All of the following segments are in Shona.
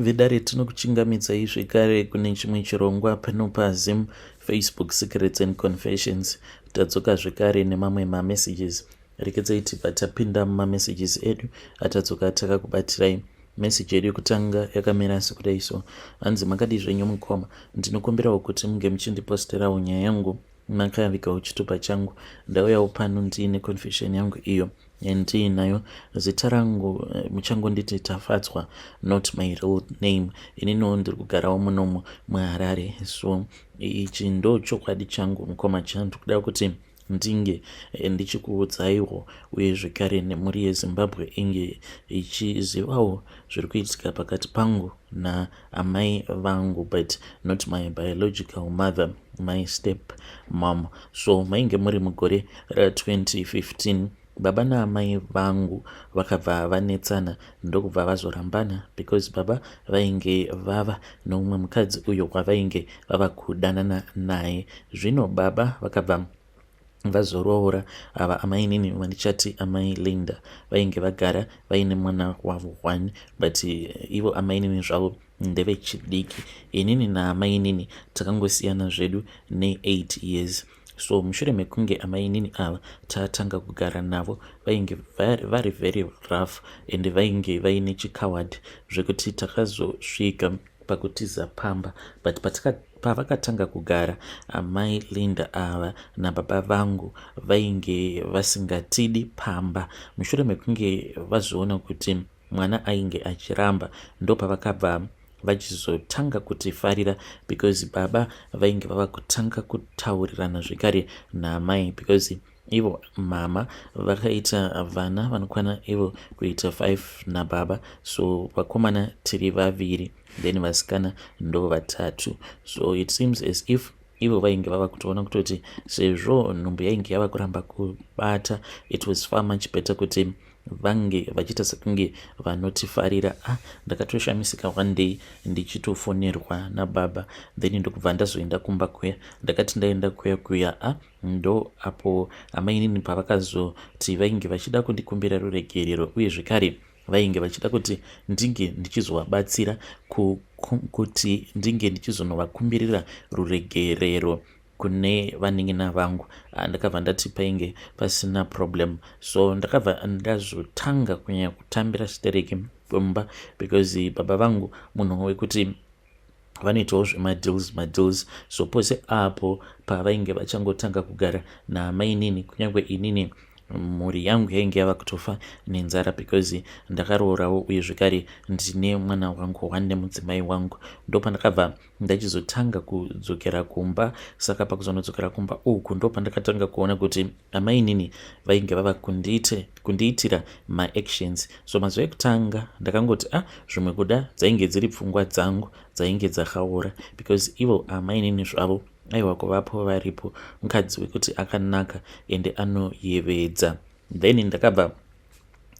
Vedare tinokuchingamidzai zvekare kune chimwe chirongwa pano paZim Facebook Secrets and Confessions. Tadzoka zvekare nemamwe mamessages. Rekedzai tibva tapinda mumamessages edu atadzoka takakubatirai. Message yedu yekutanga yakamira sekudai so. Hanzi makadii zvenyu mukoma. Ndinokumbirawo kuti munge muchindiposterawo nyaya yangu makavigawo chitupa changu. Ndauyawo pano ndiine confession yangu iyo yandiinayo. Zita rangu eh, muchangonditi Tafadzwa not my real name. Ininiwo ndiri kugarawo munomu muHarare. So ichi ndo chokwadi changu mukoma chandu kuda kuti ndinge eh, ndichikuudzaiwo uye zvekare nemhuri yeZimbabwe inge ichizivawo zviri kuitika pakati pangu naamai vangu but not my biological mother, my step mom. So mainge muri mugore ra2015 baba naamai vangu vakabva vanetsana ndokubva vazorambana because baba vainge vava noumwe mukadzi uyo wavainge vava kudanana naye. Zvino baba vakabva vazoroora ava amainini vandichati amai Linda vainge vagara vaine mwana wavo one, but ivo amainini zvavo ndevechidiki. Inini naamainini takangosiyana zvedu ne8 years. So mushure mekunge amainini ava tatanga kugara navo vainge vari very rough and vainge vaine chicoward zvekuti takazosvika pakutiza pamba. But pavakatanga kugara amai Linda ava nababa vangu vainge vasingatidi pamba. Mushure mekunge vazoona kuti mwana ainge achiramba ndopavakabva vachizotanga kutifarira because baba vainge vava kutanga kutaurirana zvekare naamai because ivo mama vakaita vana vanokwana ivo kuita 5 nababa. So vakomana tiri vaviri then vasikana ndo vatatu. So it seems as if ivo vainge vava kutoona kutoti sezvo nhumbu yainge yava kuramba kubata, it was far much better kuti vange vachiita sekunge vanotifarira. Ah, ndakatoshamisika one day ndichitofonerwa nababa, then ndokubva ndazoenda kumba kuya. Ndakati ndaenda kuya kuya, ah, ndo apo amainini pavakazoti vainge vachida kundikumbira ruregerero uye zvekare vainge vachida kuti ndinge ndichizovabatsira kuti ndinge ndichizonovakumbirira ruregerero kune vanin'ina vangu. Ah, ndakabva ndati painge pasina problem. So ndakabva ndazotanga kunyanya kutambira stereki kumba because baba vangu munhu wekuti vanoitawo zvemadeals madeals. So pose apo pavainge vachangotanga kugara naamainini, kunyange inini mhuri yangu yainge yava kutofa nenzara because ndakaroorawo uye zvekare ndine mwana wangu one nemudzimai wangu. Ndopandakabva ndachizotanga kudzokera kumba. Saka pakuzonodzokera kumba uku ndopandakatanga kuona kuti amainini vainge vava kundiitira maactions. So mazuva ekutanga ndakangoti ah, zvimwe kuda dzainge dziri pfungwa dzangu dzainge dzakaora because ivo amainini zvavo aiwa kuvapo varipo mukadzi wekuti akanaka ende anoyevedza. Then ndakabva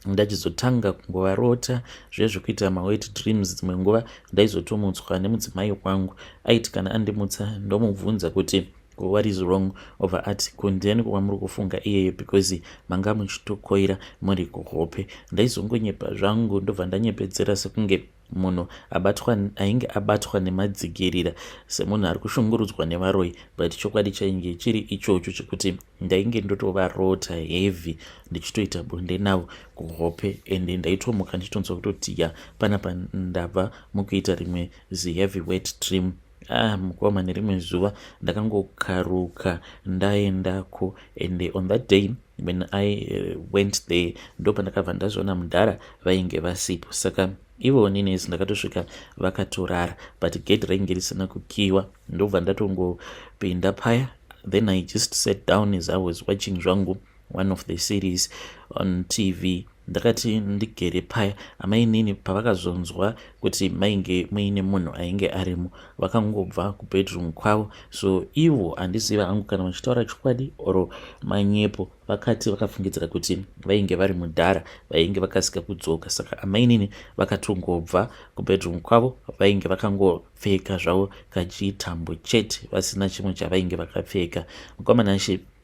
ndachizotanga kungovarota zviye zvekuita mawet dreams. Dzimwe nguva ndaizotomutswa nemudzimai wangu. Aiti kana andimutsa ndomubvunza kuti what is wrong, obva ati kundiani kwamuri kufunga iyeyo because manga muchitokoira muri kuhope. Ndaizongonyepa zvangu ndobva ndanyepedzera sekunge munhu abatwa ainge abatwa nemadzikirira, semunhu ari kushungurudzwa nevaroyi, but chokwadi chainge chiri ichocho chekuti ndainge ndotovarota heavy ndichitoita bonde navo kuhope, ende ndaitomuka ndichitonzwa kutoti ya, panapa ndabva mukuita rimwe ziheavy wet dream. Ah, mukoma, nerimwe zuva ndakangokaruka ndaendako, and on that day when I went there ndo pandakabva ndazoona mudhara vainge vasipo. Saka ivo nines ndakatosvika vakatorara, but gate rainge risina kukiwa. Ndobva ndatongopinda paya, then I just sat down as I was watching zvangu one of the series on TV. Ndakati ndigere paya, amainini pavakazonzwa kuti mainge muine munhu ainge arimo, vakangobva kubedroom kwavo. So ivo handiziva hangu kana vachitaura chokwadi or manyepo, vakati vakafungidzira kuti vainge vari mudhara vainge vakasika kudzoka. Saka amainini vakatongobva kubedroom kwavo, vainge vakangopfeka zvavo kachitambo chete, vasina chimwe chavainge vakapfeka. Mukomana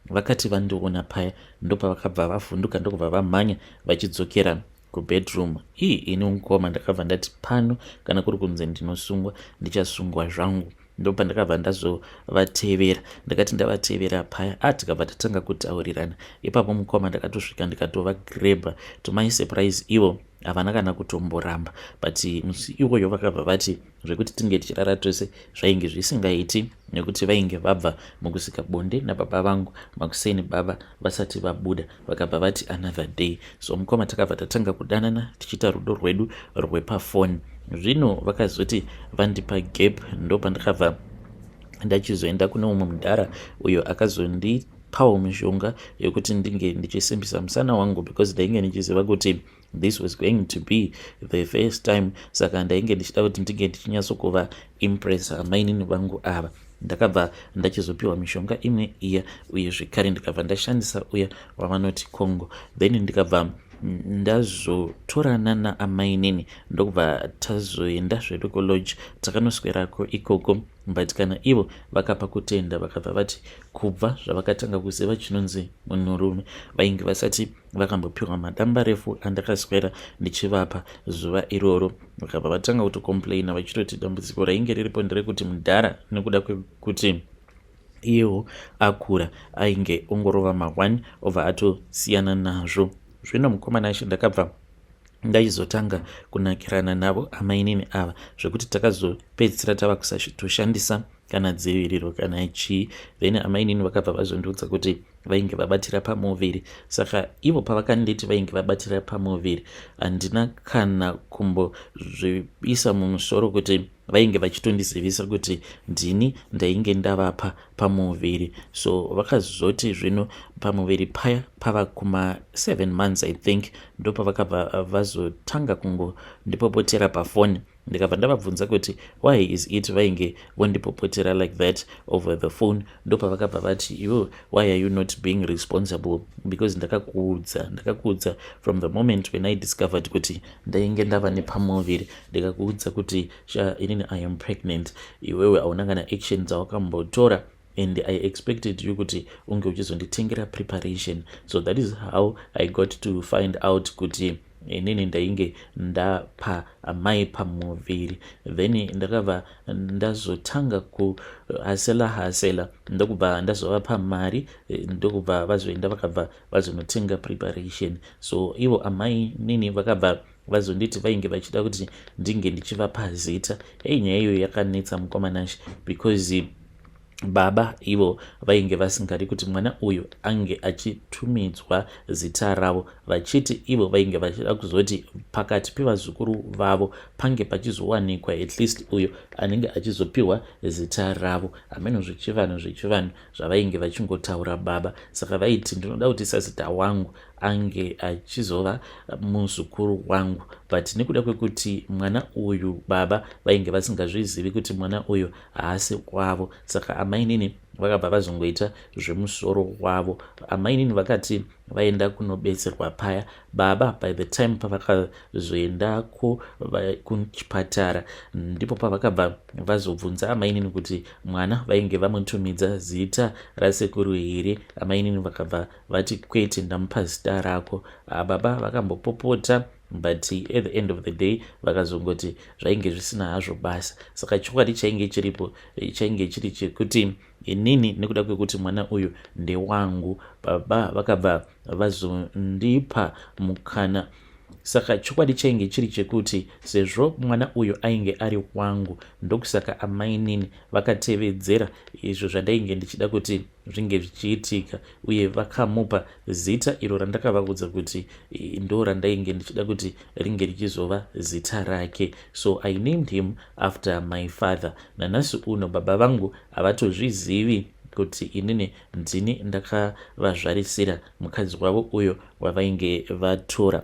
vakati vandiona paya ndopavakabva vavhunduka ndokubva vamhanya vachidzokera. Kubedroom ii ini mukoma ndakabva ndati pano kana kuri kunze ndinosungwa, ndichasungwa zvangu. Ndopandakabva ndazovatevera. Ndakati ndavatevera paya, a tikabva tatanga kutaurirana ipapo. Mukoma, ndakatosvika ndikatovagrabha. To my surprise, ivo havana kana kutomboramba, but musi iwoyo vakabva vati zvekuti tinge tichirara tose zvainge zvisingaiti, nekuti vainge vabva mukusika bonde nababa vangu makuseni, baba vasati vabuda. Vakabva vati another day. So mukoma, takabva tatanga kudanana tichiita rudo rwedu rwepafoni. Zvino vakazoti vandipa gap, ndopandakabva ndachizoenda kune umwe mudhara uyo akazondipawo mishonga yekuti ndinge ndichisimbisa musana wangu, because ndainge ndichiziva kuti this was going to be the first time. Saka ndainge ndichida kuti ndinge ndichinyatsokuva impressa mainini vangu ava. Ndakabva ndachizopiwa mishonga imwe iya, uye zvekare ndikabva ndashandisa uya wavanoti Congo. Then ndikabva ndazotorana naamainini, ndokubva tazoenda zvedu kulodge. Takanoswerako ikoko, but kana ivo vakapa kutenda, vakabva vati kubva zvavakatanga kuziva chinonzi munhurume, vainge vasati vakambopiwa madamba refu andakaswera ndichivapa zuva iroro. Vakabva vatanga kutocomplaina vachitoti dambudziko rainge riripo nderekuti mudhara, nekuda kwekuti iyewo akura, ainge ongorova ma1 obva atosiyana nazvo. Zvino mukomana acho, ndakabva ndaizotanga kunakirana navo amainini ava, zvekuti takazopedzisira tava kusatoshandisa kana dziviriro kana chii. Then amainini vakabva vazondiudza kuti vainge vabatira pamuviri. Saka ivo pavakanditi vainge vabatira pamuviri, handina kana kumbozviisa mumusoro kuti vainge vachitondizivisa kuti ndini ndainge ndavapa pamuviri. So vakazoti zvino pamuviri paya pava kuma 7 months, I think, ndopavakabva vazotanga kungondipopotera pafoni. Ndikabva ndavabvunza kuti why is it vainge vondipopotera like that over the phone. Ndopavakabva vati, "Iwe, why are you not being responsible? Because ndakakuudza, ndakakuudza from the moment when I discovered kuti ndainge ndava nepamuviri. Ndikakuudza kuti sha, inini I am pregnant. Iwewe hauna kana action dzawakambotora, and I expected you kuti unge uchizonditengera preparation. So that is how I got to find out kuti inini ndainge ndapa amai pamuviri." Then ndakabva ndazotanga kuhustler hustler, ndokubva ndazovapa mari, ndokubva vazoenda, vakabva vazonotenga preparation. So ivo amai nini vakabva vazonditi vainge vachida kuti ndinge ndichivapa zita. Ei, nyaya iyoyo yakanetsa, mukomanashe, because baba ivo vainge vasingadi kuti mwana uyu ange achitumidzwa zita ravo, vachiti ivo vainge vachida kuzoti pakati pevazukuru vavo pange pachizowanikwa at least uyo anenge achizopiwa zita ravo. Hameno zvechivanhu, zvechivanhu zvavainge vachingotaura baba. Saka vaiti ndinoda kuti sazita wangu ange achizova muzukuru wangu, but nekuda kwekuti mwana uyu, baba vainge vasingazvizivi kuti mwana uyu haasi wavo, saka amainini vakabva vazongoita zvemusoro wavo. Amainini vakati vaenda kunobetserwa paya, baba by the time pavakazoendako kuchipatara, ndipo pavakabva vazobvunza amainini kuti mwana vainge vamutumidza zita rasekuru here. Amainini vakabva vati, "Kwete, ndamupa zita rako." Baba vakambopopota, but at the end of the day vakazongoti zvainge zvisina hazvo basa. Saka chokwadi chainge chiripo chainge chiri chekuti inini, nekuda kwekuti mwana uyu ndewangu, baba vakabva vazondipa mukana. Saka chokwadi chainge chiri chekuti sezvo mwana uyu ainge ari wangu, ndokusaka amainini vakatevedzera izvo zvandainge ndichida kuti zvinge zvichiitika, uye vakamupa zita iro randakavaudza kuti ndo randainge ndichida kuti ringe richizova zita rake. So I named him after my father. Nanhasi uno baba vangu havatozvizivi kuti inini ndini ndakavazvarisira mukadzi wavo uyo wavainge vatora.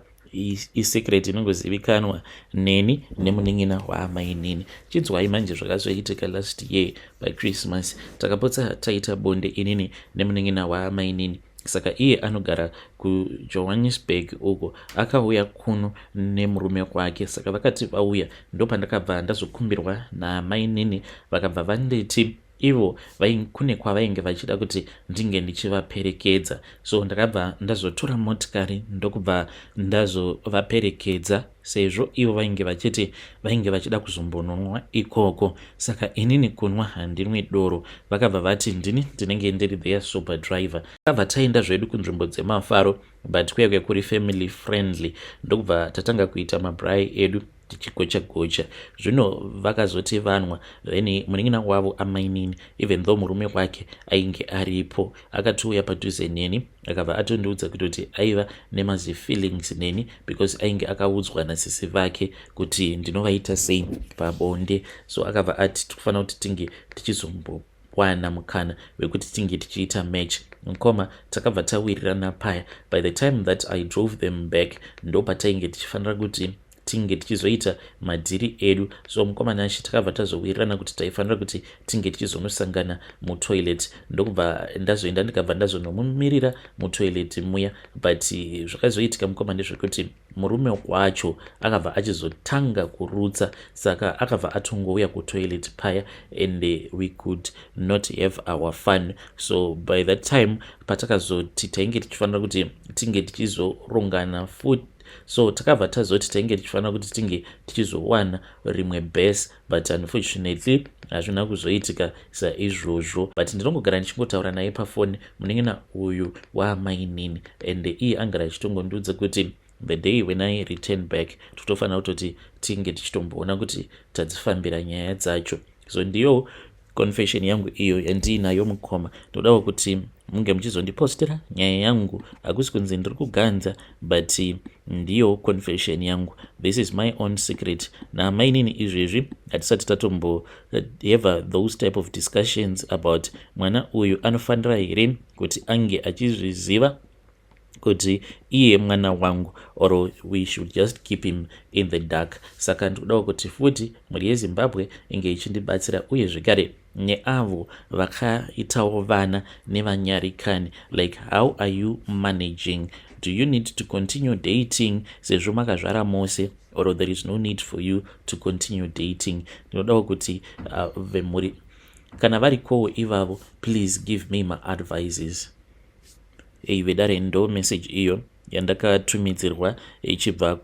Isecret inongozivikanwa neni nemunin'ina waamainini. Chinzwai manje zvakazoitika last year pachristmas. Takapotsa taita bonde inini nemunin'ina waamainini. Saka iye anogara kuJohannesburg uko, akauya kuno nemurume wake. Saka vakati vauya, ndopandakabva ndazokumbirwa naamainini, vakabva vanditi Ivo kune kwavainge vachida kuti ndinge ndichivaperekedza, so ndakabva ndazotora motikari ndokubva ndazovaperekedza, sezvo ivo vainge vachiti vainge vachida kuzombononwa ikoko. Saka inini kunwa handinwi doro. Vakabva vati ndini ndinenge ndiri their super driver. Takabva taenda zvedu kunzvimbo dzemafaro, but kuya kuya kuri family friendly, ndokubva tatanga kuita mabraai edu tichigocha gocha. Zvino vakazoti vanwa, then munin'ina wavo amainini, even though murume wake ainge aripo, akatiuya padhuze neni, akabva atondiudza kutoti aiva nemazifeelings neni because ainge akaudzwa nasisi vake kuti ndinovaita sei pabonde. So akabva ati tikufanira kuti tinge tichizombowana mukana wekuti tinge tichiita match. Mukoma, takabva tawirirana paya. By the time that I drove them back, ndo patainge tichifanira kuti tinge tichizoita madhiri edu. So mukoma Nashi, takabva tazowirirana kuti taifanira kuti tinge tichizonosangana mutoilet, ndokubva ndazoenda, ndikabva ndazonomumirira mutoilet muya. But zvakazoitika, mukoma, ndezvekuti murume wacho akabva achizotanga kurutsa, saka akabva atongouya kutoilet paya and we could not have our fun. So by that time patakazoti tainge tichifanira kuti tinge tichizorongana futi, so takabva tazoti tainge tichifanira kuti tinge tichizowana rimwe base, but unfortunately hazvina kuzoitika saizvozvo. But ndinongogara ndichingotaura naye pafoni, munin'ina uyu waamainini, and iye angara achitongondiudza kuti the day when I return back, totofanira kutoti tinge tichitomboona kuti tadzifambira nyaya dzacho. So ndiyo confession yangu iyo yandiinayo, mukoma. Ndodawo kuti munge muchizondipostera nyaya yangu. Hakusi kunzi ndiri kuganza, but ndiyo confession yangu. This is my own secret namainini. Izvezvi hatisati tatombo have those type of discussions about mwana uyu anofanira here kuti ange achizviziva kuti iye mwana wangu, or we should just keep him in the dark. Saka ndikudawo kuti futi mhuri yeZimbabwe inge ichindibatsira, uye zvekare neavo vakaitawo vana nevanyarikani, like, how are you managing? Do you need to continue dating sezvo makazvara mose, or there is no need for you to continue dating? Ndinodawo kuti vemhuri, kana varikowo ivavo, please give me maadvices. Ei vedare, ndo message iyo yandakatumidzirwa ichibva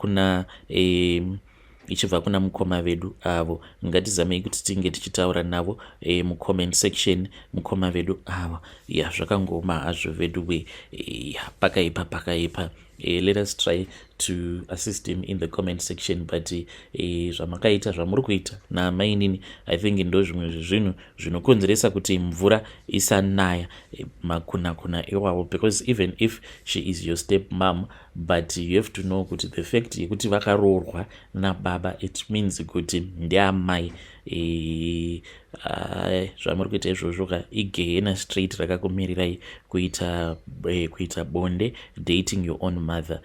kuna mukoma vedu avo. Ngatizamei kuti tinge tichitaura navo mucomment section, mukoma vedu ava. Ya, zvakangoma hazvo vedu we. E, pakaipa, pakaipa. Let us try to assist him in the comment section. But zvamakaita, zvamuri kuita namainini, I think ndo zvimwe zvezvinhu zvinokonzeresa kuti mvura isanaya, makunakuna iwawo, because even if she is your step mom, but you have to know kuti the fact yekuti vakaroorwa nababa, it means kuti ndeamai. Zvamuri kuita izvozvo ka, igehena straight rakakumirirai, kuita bonde, dating your own mother.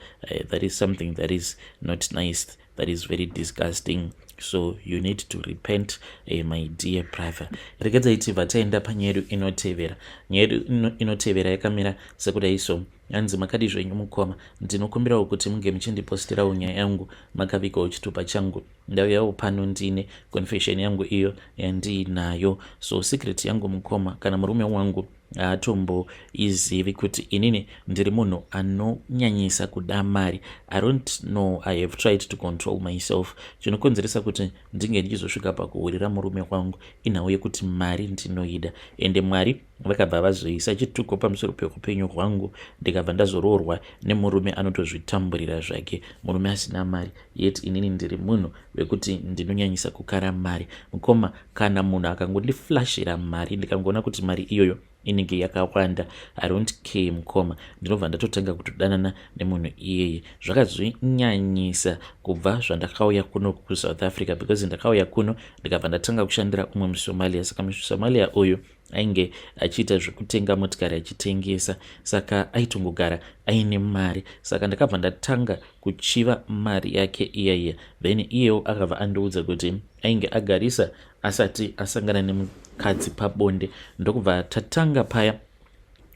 That is something that is not nice, that is very disgusting. So you need to repent, my dear brother. Regedzai tibva taenda panyaya yedu inotevera. Nyaya yedu inotevera yakamira sekudai so. Hanzi, "Makadi zvenyu mukoma? Ndinokumbirawo kuti munge muchindipostirawo nyaya yangu makavigawo chitupa changu. Ndauyawo pano ndine confession yangu iyo yandiinayo. So secret yangu, mukoma, kana murume wangu haatomboizivi kuti inini ndiri munhu anonyanyisa kuda mari. I don't know, I have tried to control myself. Chinokonzeresa kuti ndinge ndichizosvika pakuhurira murume wangu inhau yekuti mari ndinoida, ende Mwari vakabva vazoisa chituko pamusoro peupenyu hwangu, ndikabva ndazoroorwa nemurume anotozvitamburira zvake, murume asina mari, yet inini ndiri munhu wekuti ndinonyanyisa kukara mari. Mukoma, kana munhu akangondiflashira mari, ndikangoona kuti mari iyoyo inenge yakawanda, I don't care, mukoma, ndinobva ndatotanga kutodanana nemunhu iyeye. Zvakazonyanyisa kubva zvandakauya kuno kuSouth Africa, because ndakauya kuno ndikabva ndatanga kushandira umwe muSomalia. Saka muSomalia uyu ainge achiita zvekutenga motikari achitengesa, saka aitongogara aine mari. Saka ndakabva ndatanga kuchiva mari yake iya iya. Then iyewo akabva andiudza kuti ainge agarisa asati asangana nemukadzi pabonde, ndokubva tatanga paya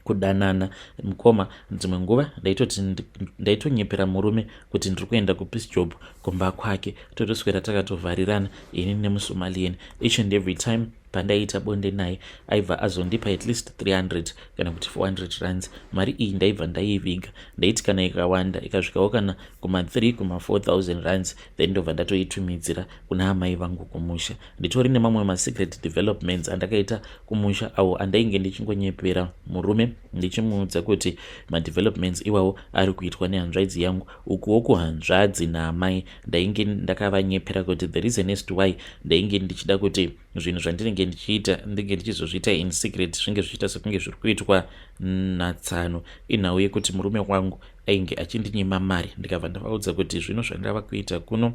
kudanana. Mukoma, dzimwe nguva ndaitoti ndaitonyepera murume kuti ndiri kuenda kupiece job kumba kwake, totoswera takatovharirana ini nemuSomalian. Each and every time Pandaiita bonde naye, aibva azondipa at least 300 kana kuti 400 rands. Mari iyi ndaibva ndaiviga. Ndaiti kana ikawanda, ikasvikawo kana kuma3, kuma4000 rands, then ndobva ndatoitumidzira kuna amai vangu kumusha. Nditori nemamwe masecret developments andakaita kumusha, awo andainge ndichingonyepera murume, ndichimuudza kuti madevelopments iwawo ari kuitwa nehanzvadzi yangu. Ukuwo kuhanzvadzi naamai ndainge ndakavanyepera kuti the reason as to why ndainge ndichida kuti zvinhu zvandinenge ndichiita ndinge ndichizozviita in secret, zvinge zvichiita sekunge zviri kuitwa natsano, inhau yekuti murume wangu ainge achindinyima mari. Ndikabva ndavaudza kuti zvino zvandava kuita kuno,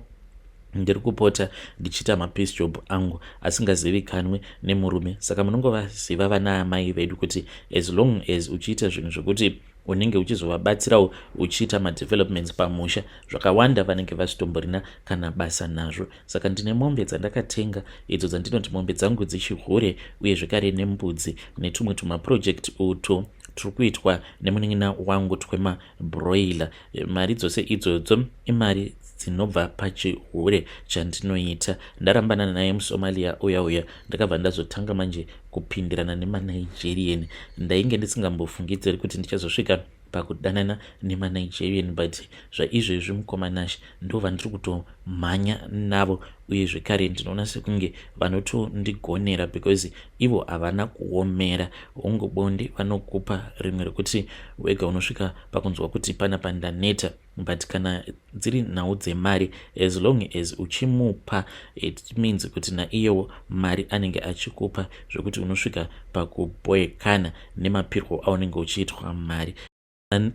ndiri kupota ndichiita mapiece job angu asingazivikanwe nemurume. Saka munongovaziva vana amai vedu kuti as long as uchiita zvinhu zvokuti unenge uchizovabatsirawo, uchiita madevelopments pamusha zvakawanda, vanenge vasitomborina kana basa nazvo. Saka ndine mombe dzandakatenga, idzo dzandinoti mombe dzangu dzichihure, uye zvekare nembudzi netumwe tumaproject uto turi kuitwa nemunin'ina wangu twemabroiler. Mari dzose idzodzo imari dzinobva pachihure chandinoita. Ndarambana naye muSomalia uya uya, ndakabva ndazotanga manje kupindirana nemaNigerian. Ndainge ndisingambofungidziri kuti ndichazosvika pakudanana nemaNigerian, but zvaizvezvi, mukoma Nash, ndo vandiri kutomhanya navo, uye zvekare ndinoona sekunge vanotondigonera because ivo havana kuomera. Hongu, bonde vanokupa rimwe rekuti wega unosvika pakunzwa kuti panapa ndaneta, but kana dziri nhau dzemari, as long as uchimupa, it means kuti naiyewo mari anenge achikupa, zvekuti unosvika pakuboekana nemapirwo aunenge uchiitwa mari.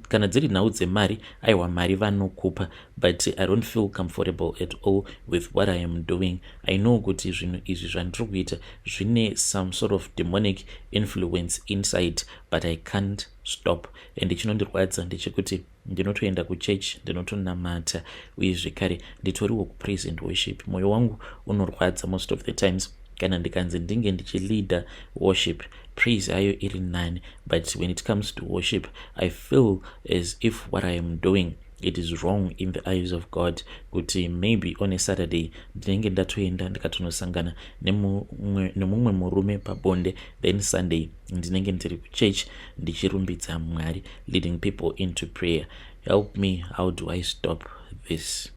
Kana dziri nhau dzemari, aiwa, mari vanokupa, but I don't feel comfortable at all with what I am doing. I know kuti zvinhu izvi zvandiri kuita zvine some sort of demonic influence inside, but I can't stop. And chinondirwadza ndechekuti ndinotoenda kuchechi, ndinotonamata, uye zvekare nditoriwo kupraise and worship. Mwoyo wangu unorwadza most of the times kana ndikanzi ndinge ndichileada worship. Praise ayo iri nani, but when it comes to worship, I feel as if what I am doing, it is wrong in the eyes of God, kuti maybe on a Saturday ndinenge ndatoenda ndikatonosangana nemumwe murume pabonde, then Sunday ndinenge ndiri kuchurch ndichirumbidza Mwari, leading people into prayer. Help me, how do I stop this?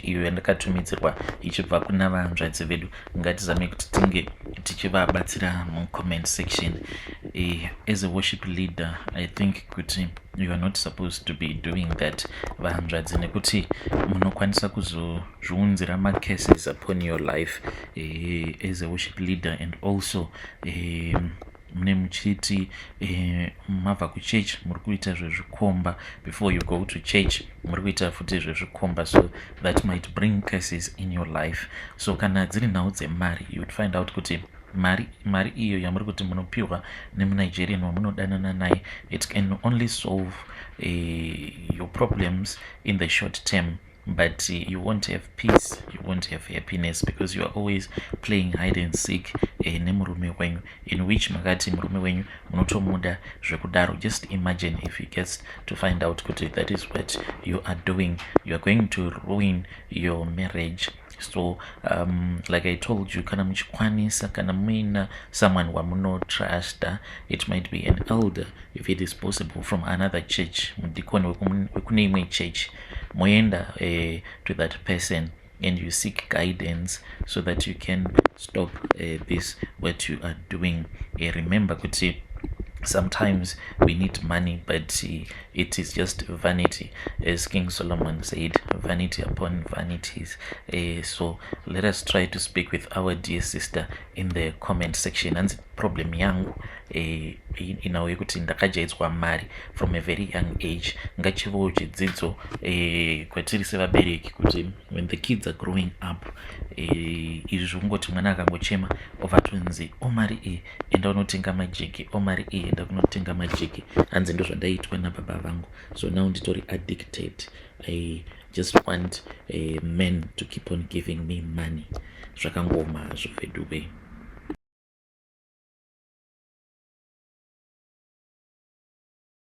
Iyo yandakatumidzirwa ichibva kuna vanzvadzi vedu. Ngatizame kuti tinge tichivabatsira mucomment section. As a worship leader, I think kuti you are not supposed to be doing that, vanzvadzi, nekuti munokwanisa kuzozviunzira macases upon your life as a worship leader. And also mune muchiti mabva kuchurch muri kuita zvezvikomba, before you go to church muri kuita futi zvezvikomba, so that might bring curses in your life. So kana dziri nhau dzemari, you would find out kuti mari iyo yamuri kuti munopiwa nemuNigerian wamunodanana naye, it can only solve your problems in the short term, but you won't have peace, you won't have happiness, because you are always playing hide and seek nemurume wenyu, in which makati murume wenyu munotomuda zvekudaro. Just imagine if he gets to find out kuti that is what you are doing, you are going to ruin your marriage. So like I told you, kana muchikwanisa, kana muina someone wamunotrusta, it might be an elder if it is possible from another church, mudikoni wekune imwe church, moenda to that person and you seek guidance so that you can stop this what you are doing. Remember kuti sometimes we need money, but it is just vanity. As King Solomon said, "Vanity upon vanities." So let us try to speak with our dear sister in the comment section. Hanzi problem yangu inhau yekuti ndakajaidzwa mari from a very young age. Ngachivewo chidzidzo kwatiri sevabereki kuti when the kids are growing up, izvi zvokungoti mwana akangochema obva atonzi, "O, mari iyi, enda unotenga majeki. O, mari iyi, enda kunotenga majeki." Hanzi ndo zvandaitwa nababa vangu, so now nditori addicted. I just want a man to keep on giving me money. Zvakangoma hazvo veduwe.